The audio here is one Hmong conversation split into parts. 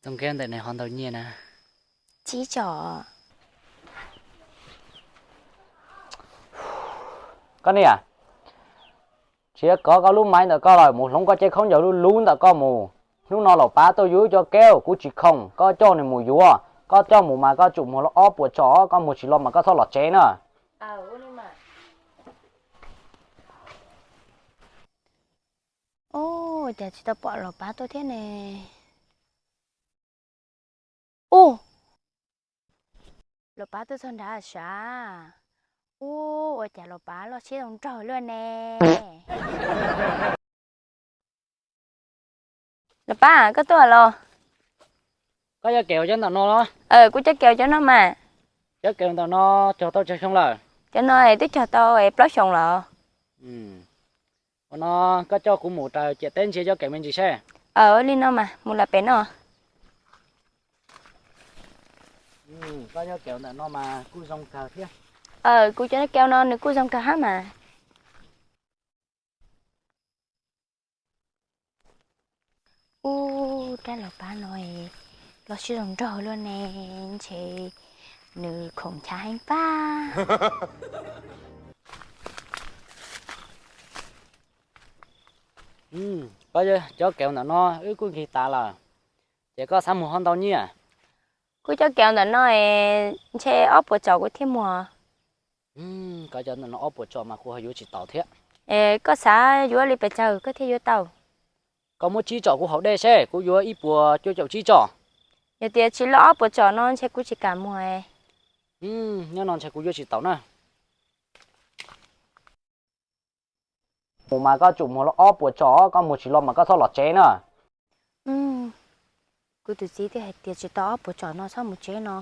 Zoo kiag ntawm ne ho ntau nyiaj na. Tsib tsom. Koj niam, tsis kov koj lub maiv ntawm koj lawm, mus hloov koj cev khaub ncaws lub lub ntawm koj mus. Hnub no laus pav tuaj yuav ib co kev, kuv tsis khoom, koj coj nws mus yuav. Koj coj mus mas koj tsum muag ob puas tsom, koj muag tsis los mas koj txhob los tsev na. Ua cas tsis tau pom laus pav tuaj thiab ne? Ub, laus pav tuaj txog nrad sav. Ub, ua cas laus pav loj siab zoo nraug luaj ne? Laus pav, koj tuaj los? Koj cov kev cov ntawm no los? Kuv cov kev cov no mas. Cov kev ntawm no cog tau tsawg xyoo lawm? Cov no twb cog tau plaub xyoos lawm. Ua no koj coj kuv mus raws ciam teb ntsia cov kev me ntsis seb. Li no mas mus lawm pem no. Koj cov kev ntawm no mas kuj zoo kawg thiab. Kuv cov kev no nws kuj zoo kawg hab mas. Ub, rab laus pav no loj siab zoo nraug luaj ne, ntshe nws khoom nchav heev pab. Koj cov kev ntawm no wb kuj nkig tas lawm, ces koj xav muag ho ntau nyiaj? Kuv cov kev ntawm no ntshe ob puas tsom kuv thiaj muag. Koj cov ntawm no ob puas tsom mas kuv ho yuav tsis taus thiab. Koj xav yuav li pes tsawg koj thiaj yuav tau? Koj muab tsib tsom kuv haus dej seb, kuv yuav ib puas cuaj caum tsib tsom. Yog tias tsis loj ob puas tsom no ntshe kuv tsis kam muag. Nyob no ntshe kuv yuav tsis taus na. Mus mas koj tsum muag ob puas tsom, koj muag tsis los mas koj txhob los tsev na. Kuv tus txiv twb hais tias tsis tau ob puas tsom no txhob mus tsev no,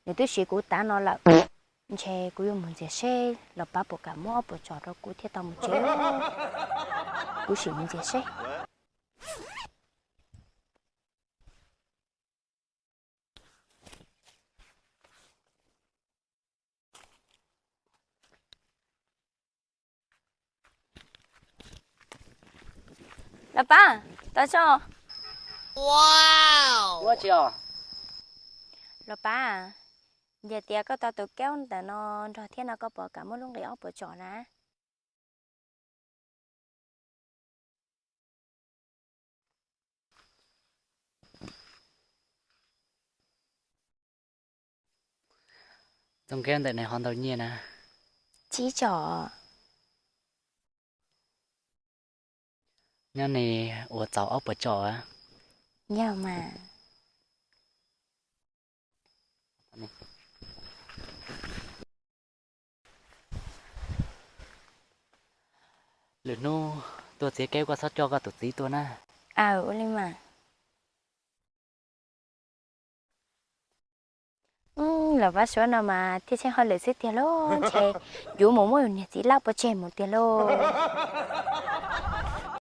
nws twb siv kuv tav no lawm. Ntshe kuv yuav mus ntxias seb laus pav puas kam muab ob puas tsom rau kuv thiaj tau mus tsev. Kuv sim mus ntxias seb. Laus pav, tos tso. Ua tsi os? Laus pav, yog tias koj tau tus keub ntawm no nrog thiab no koj puas kam muab lub nqi ob puas tsom na? Txoos kiag ntawm ne ho ntau nyiaj na? Tsib tsom. Nyob ne ua txaus ob puas tsom? Yog mas. Lwm hnub tuaj txiav keub koj txhob coj koj tus txiv tuaj na. Aw, ua li mas. Laus pav suav no mas thiaj tsheej hauj lwm xwb tiag lauj, ntshe yuav mus muab yus niag txiv lab pov tseg mus tiag lauj.